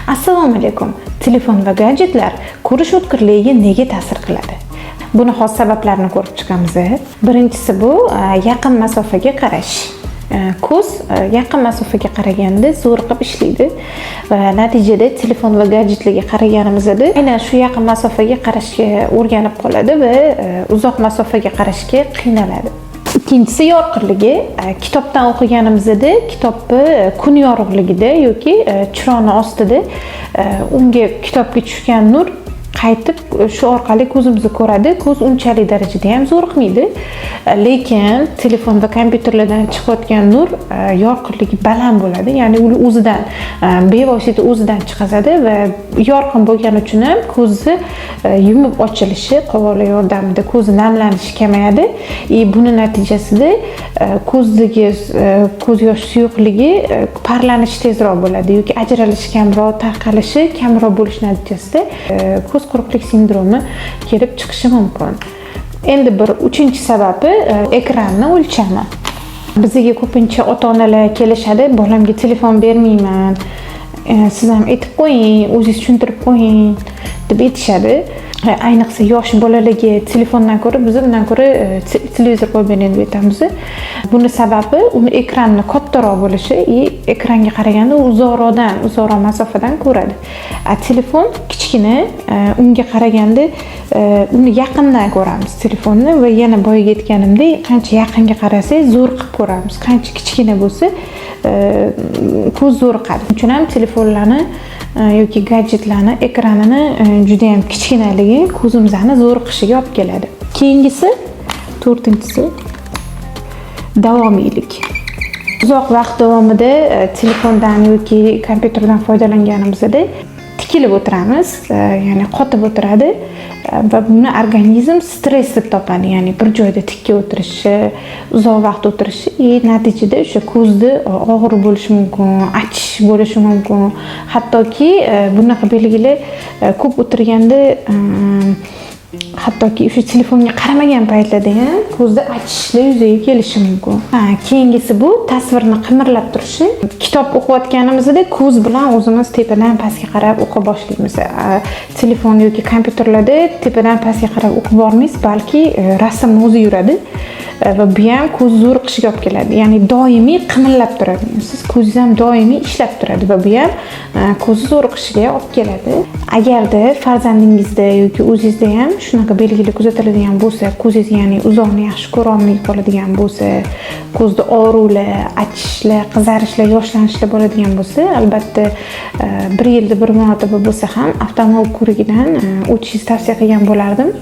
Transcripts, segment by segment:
Assalomu alaykum. Telefon va gadjetlar ko'rish o'tkirligiga nega ta'sir qiladi? Buni hozir sabablarini ko'rib chiqamiz. Birinchisi bu yaqin masofaga qarash. Ko'z yaqin masofaga qaraganda zo'riqib ishlaydi va natijada telefon va gadjetlarga qaraganimizda aynan shu yaqin masofaga qarashga o'rganib qoladi va uzoq masofaga qarashga qiynaladi. Ikkinchisi yorqinligi. Kitobdan o'qiganimizda kitobni kun yorug'ligida yoki chiroqni ostida unga, kitobga tushgan nur qaytib shu orqali ko'zimizni ko'radi, ko'z unchalik darajada ham zo'riqmaydi. Lekin telefon va kompyuterlardan chiqayotgan nur yorqinligi baland bo'ladi, ya'ni u o'zidan bevosita o'zidan chiqazadi va yorqin bo'lgani uchun ham ko'zni yumib ochilishi, qovoqlar yordamida ko'zi namlanishi kamayadi и buni natijasida ko'zdagi ko'z yosh suyuqligi parlanishi tezroq bo'ladi yoki ajralishi kamroq, tarqalishi kamroq bo'lishi natijasida ko'z quruqlik sindromi kelib chiqishi mumkin. Endi bir uchinchi sababi ekranni o'lchami. Bizga ko'pincha ota onalar kelishadi: "Bolamga telefon bermayman, siz ham aytib qo'ying, o'zingiz tushuntirib qo'ying", deb aytishadi. Ayniqsa yosh bolalarga telefondan ko'ra biz undan ko'ra televizor qo'yib bering deb aytamiz. Buni sababi uni ekranni kattaroq bo'lishi и ekranga qaraganda u uzoqroqdan, uzoqroq masofadan ko'radi, а telefon kichkina, unga qaraganda uni yaqindan ko'ramiz telefonni. Va yana boyagi aytganimdek, qancha yaqinga qarasak, zo'riqib ko'ramiz, qancha kichkina bo'lsa, ko'z zo'riqadi. Shuning uchun ham telefonlarni yoki gadjetlarni ekranini judayam kichkinaligi ko'zimizni zo'riqishiga olib keladi. Keyingisi, to'rtinchisi, davomiylik. Uzoq vaqt davomida telefondan yoki kompyuterdan foydalanganimizda tikilib o'tiramiz, ya'ni qotib o'tiradi va buni organizm stress deb topadi, ya'ni bir joyda tikka o'tirishi, uzoq vaqt o'tirishi и natijada o'sha ko'zni og'riq bo'lishi mumkin, achish bo'lishi mumkin. Hattoki bunaqa belgilar ko'p o'tirganda, hattoki o'sha telefonga qaramagan paytlarda ham ko'zda achishlar yuzaga kelishi mumkin. Ha, keyingisi bu tasvirni qimirlab turishi. Kitob o'qiyotganimizda ko'z bilan o'zimiz tepadan pastga qarab o'qib boshlaymiz. Telefon yoki kompyuterlarda tepadan pastga qarab o'qib bormaysiz, balki rasmni o'zi yuradi. Va bu ham ko'z zo'riqishiga olib keladi, ya'ni doimiy qimillab turadi, siz ko'zingiz ham doimiy ishlab turadi va bu ham ko'zni zo'riqishiga olib keladi. Agarda farzandingizda yoki o'zingizda ham shunaqa belgilar kuzatiladigan bo'lsa, ko'zingiz, ya'ni uzoqni yaxshi ko'rolmay qoladigan bo'lsa, ko'zda og'ruvlar, achishlar, qizarishlar, yoshlanishlar bo'ladigan bo'lsa, albatta bir yilda bir marotaba bo'lsa ham oftalmolog ko'rigidan o'tishingizni tavsiya qilgan bo'lardim.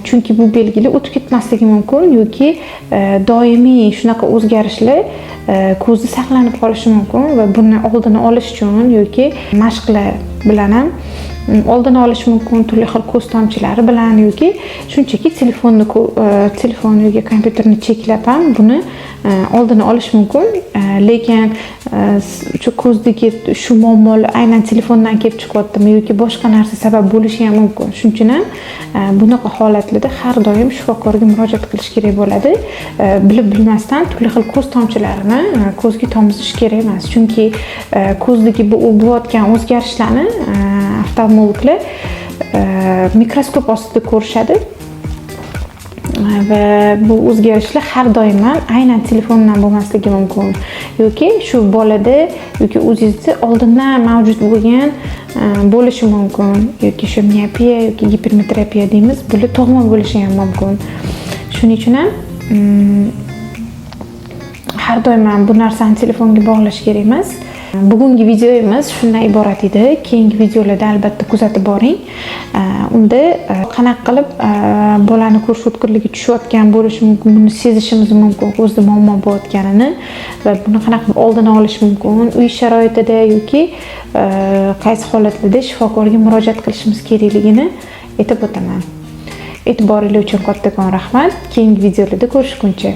Chunki bu belgilar o'tib ketmasligi mumkin yoki doimiy shunaqa o'zgarishlar ko'zda saqlanib qolishi mumkin va buni oldini olish uchun yoki mashqlar bilan ham oldini olish mumkin, turli xil ko'z tomchilari bilan yoki shunchaki telefon yoki kompyuterni cheklab ham buni oldini olish mumkin. Lekin shu ko'zdagi shu muammolar aynan telefondan kelib chiqyaptimi yoki boshqa narsa sabab bo'lishi ham mumkin. Shuning uchun ham bunaqa holatlarda har doim shifokorga murojaat qilish kerak bo'ladi. Bilib bilmasdan turli xil ko'z tomchilarini ko'zga tomizish kerak emas, chunki ko'zdagi bu bo'layotgan o'zgarishlarni oftalmologlar mikroskop ostida ko'rishadi va bu o'zgarishlar har doim ham aynan telefondan bo'lmasligi mumkin yoki shu bolada yoki o'zingizda oldindan mavjud bo'lgan bo'lishi mumkin yoki shu miopiya yoki gipermetropiya deymiz, bular tug'ma bo'lishi ham mumkin. Shuning uchun ham har doim ham bu narsani telefonga bog'lash kerak emas. Bugungi videomiz shundan iborat edi. Keyingi videolarda albatta kuzatib boring. Unda qanaqa qilib bolani ko'rish o'tkirligi tushayotgan bo'lishi mumkin, buni sezishimiz mumkin, ko'zda muammo bo'layotganini va buni qanaqa qilib oldini olish mumkin uy sharoitida yoki qaysi holatlarda shifokorga murojaat qilishimiz kerakligini aytib o'taman. E'tiboringiz uchun kattakon rahmat. Keyingi videolarda ko'rishguncha.